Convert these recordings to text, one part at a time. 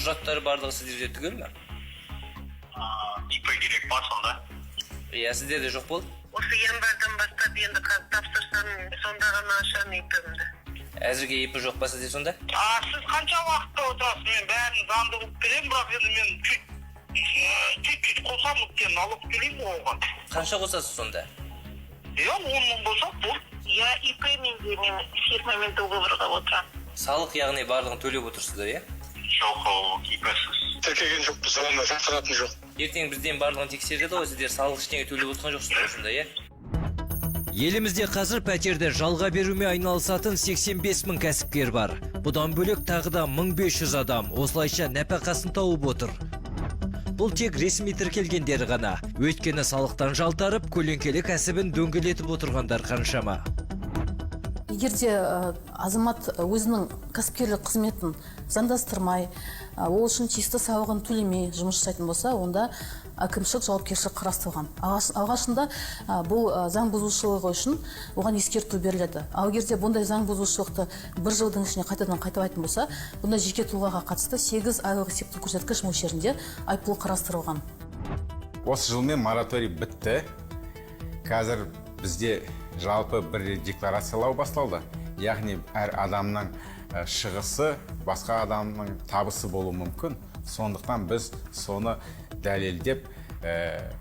Құжаттары барлығы сіздерде түгел ме? ИП керек па сонда? Иә, сіздерде жоқ болды. Осы январьдан бастап енді қазір тапсырсам, сонда ғана ашамын ИП-імді. Әзірге ИП жоқ па сізде сонда? А сіз қанша уақытта отырасыз? Мен бәрін заңды қылып беремін, бірақ енді мен чуть чуть чуть қосамын, өйткені налог төлеймін ғой оған. Қанша қосасыз сонда? Иә, 10 000 болса болды. Иә, ИП менде, мен фирмамен договорға отырамын. Салық, яғни, барлығын төлеп отырсыздар, иә? Жоқ, ол ИП-сіз. Тіркеген жоқпыз, оны жасыратын жоқ. Ертең бізден барлығын тексереді ғой, сіздер салық, ештеңе төлеп отырған жоқсыздар ғой сонда, иә? Елімізде қазір пәтерді жалға берумен айналысатын 85 мың кәсіпкер бар. Бұдан бөлек тағы да 1500 адам осылайша нәпақасын тауып отыр. Бұл тек ресми тіркелгендері ғана. Өйткені салықтан жалтарып, көлеңкелі кәсібін дөңгелетіп отырғандар қаншама. Егер де азамат өзінің кәсіпкерлік қызметін заңдастырмай, ол үшін тиісті салығын төлемей жұмыс жасайтын болса, онда әкімшілік жауапкершілік қарастырылған. Алғашында бұл заң бұзушылығы үшін оған ескерту беріледі. Ал егер де бұндай заң бұзушылықты бір жылдың ішінде қайтадан қайталайтын болса, бұндай жеке тұлғаға қатысты 8 айлық есептік көрсеткіш мөлшерінде айыппұл қарастырылған. Осы жылмен мораторий бітті. Қазір бізде жалпы бір рет декларациялау басталды, яғни әр адамның шығысы басқа адамның табысы болуы мүмкін. Сондықтан біз соны дәлелдеп,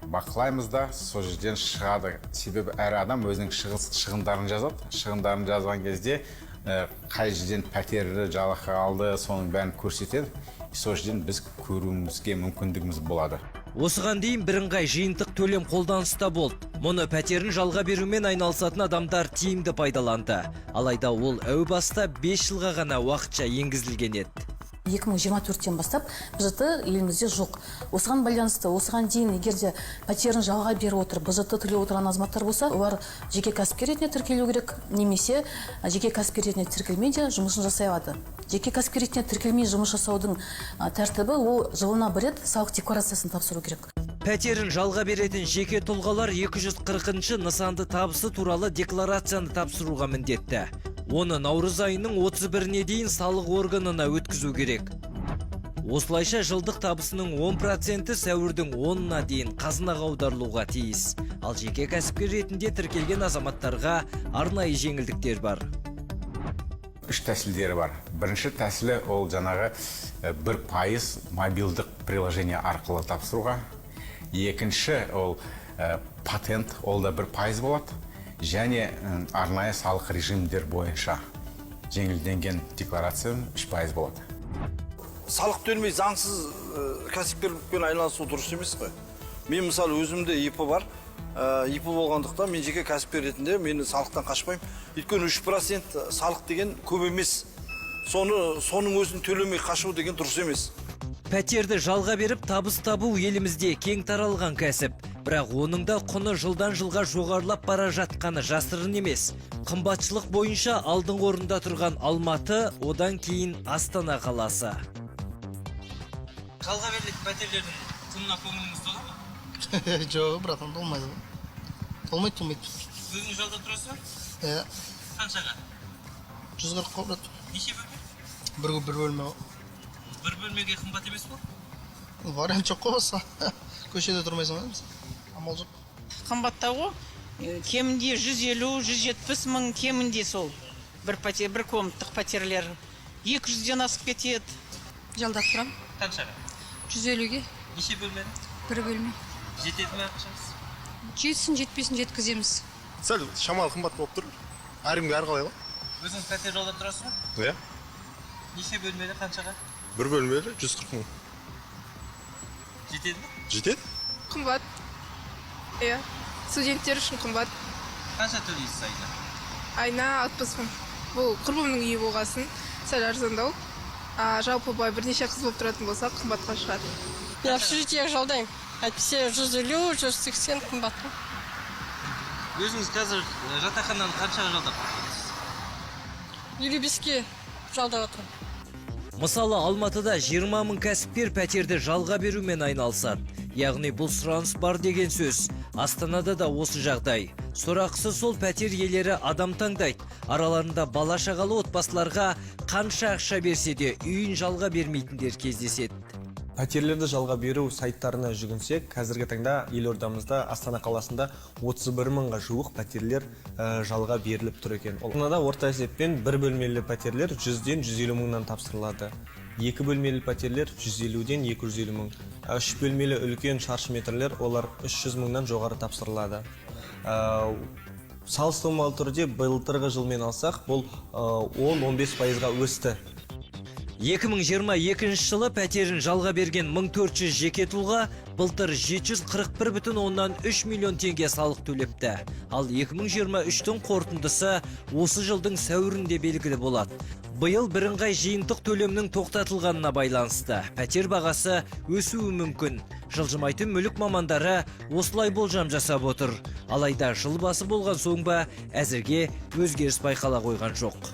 бақылаймыз да, сол жерден шығады. Себебі әр адам өзінің шығыс шығындарын жазады. Шығындарын жазған кезде қай жерден пәтерді жалақы алды, соның бәрін көрсетеді. Сол жерден біз көруімізге мүмкіндігіміз болады. Осыған дейін бірыңғай жиынтық төлем қолданыста болды. Мұны пәтерін жалға берумен айналысатын адамдар тиімді пайдаланды. Алайда ол әу баста 5 жылға ғана уақытша енгізілген еді. 2024-тен бастап БЖТ елімізде жоқ. Осыған байланысты осыған дейін егер де пәтерін жалға беріп отырып, БЖТ төлеп отырған азаматтар болса, олар жеке кәсіпкер ретінде тіркелу керек немесе жеке кәсіпкер ретінде тіркелмей де жұмысын жасай алады. Жеке кәсіпкер ретінде тіркелмей жұмыс жасаудың тәртібі: ол жылына бір рет салық декларациясын тапсыру керек. Пәтерін жалға беретін жеке тұлғалар 240 нысанды табысы туралы декларацияны тапсыруға міндетті. Оны наурыз айының 31-іне дейін салық органына өткізу керек. Осылайша жылдық табысының 10%-і сәуірдің 10-на дейін қазынаға аударылуға тиіс. Ал жеке кәсіпкер ретінде тіркелген азаматтарға арнайы жеңілдіктер бар. Үш тәсілдері бар. Бірінші тәсілі ол жаңағы 1% мобильдік приложение арқылы тапсыруға. Екінші ол патент, ол да 1% болады. Және арнайы салық режимдер бойынша жеңілденген декларация 3% болады. Салық төлемей, заңсыз кәсіпкерлікпен айналысу дұрыс емес қой. Мен, мысалы, өзімде ИП бар. ИП болғандықтан, мен жеке кәсіпкер ретінде мен салықтан қашпаймын, өйткені 3% салық деген көп емес. Соны, соның өзін төлемей қашу деген дұрыс емес. Пәтерді жалға беріп табыс табу елімізде кең таралған кәсіп. Бірақ оның да құны жылдан жылға жоғарылап бара жатқаны жасырын емес. Қымбатшылық бойынша алдыңғы орында тұрған Алматы, одан кейін Астана қаласы. Жалға берілетін пәтерлердің құнына көңіліңіз тола ма? Жоқ, братан, толмайды ғой, толмайды, толмайды. Өзіңіз жалдап тұрасыз ба? Иә. Қаншаға? 140 қой, брат. Неше бөлме? Бір бөлме ғой. Бір бөлмеге қымбат емес пе? Вариант жоқ қой басқа, көшеде тұрмайсың ғой мысалы, амал жоқ. Қымбаттау ғой. Кемінде 150-170 мың кемінде сол бір пәтер, бір комнаттық пәтерлер 200-ден асып кетеді. Жалдап тұрамын. Қаншаға? 150-ге. Неше бөлмені? Бір бөлме. Жетеді ме ақшаңыз? Жетсін, жетпесін, жеткіземіз. Сәл шамалы қымбат болып тұр, әркімге әрқалай ғой. Өзіңіз пәтер жалдап тұрасыз ба? Иә. Неше бөлмелі, қаншаға? Бір бөлмелі, 140 мың. Жетеді ме? Жетеді. Қымбат, иә, студенттер үшін қымбат. Қанша төлейсіз айына? Айына 60 мың. Бұл құрбымның үйі болғасын, сәл арзандау. А жалпы былай бірнеше қыз болып тұратын болсақ, қымбатқа шығады. Мен общежитие жалдаймын, әйтпесе 150, 180 қымбат қой. Өзіңіз қазір жатақхананы қаншаға жалдап тұрсыз? 55-ке жалдап жатырмын. Мысалы, Алматыда 20 мың кәсіпкер пәтерді жалға берумен айналысады. Яғни бұл сұраныс бар деген сөз. Астанада да осы жағдай. Сорақысы сол, пәтер иелері адам таңдайды. Араларында бала шағалы отбасыларға қанша ақша берсе де, үйін жалға бермейтіндер кездеседі. Пәтерлерді жалға беру сайттарына жүгінсек, қазіргі таңда елордамызда, Астана қаласында 31 мыңға жуық пәтерлер жалға беріліп тұр екен. Астанада орта есеппен бір бөлмелі пәтерлер 100-ден 150 мыңнан тапсырылады, екі бөлмелі пәтерлер 150-ден 250 мың, үш бөлмелі үлкен шаршы метрлер, олар 300 мыңнан жоғары тапсырылады. Салыстырмалы түрде былтырғы жылмен алсақ, бұл 10-15%-ға өсті. 2022 жылы пәтерін жалға берген 1400 жеке тұлға былтыр 741,3 миллион теңге салық төлепті. Ал 2023-тің қорытындысы осы жылдың сәуірінде белгілі болады. Биыл бірыңғай жиынтық төлемнің тоқтатылғанына байланысты пәтер бағасы өсуі мүмкін. Жылжымайтын мүлік мамандары осылай болжам жасап отыр. Алайда жыл басы болған соң ба, әзірге өзгеріс байқала қойған жоқ.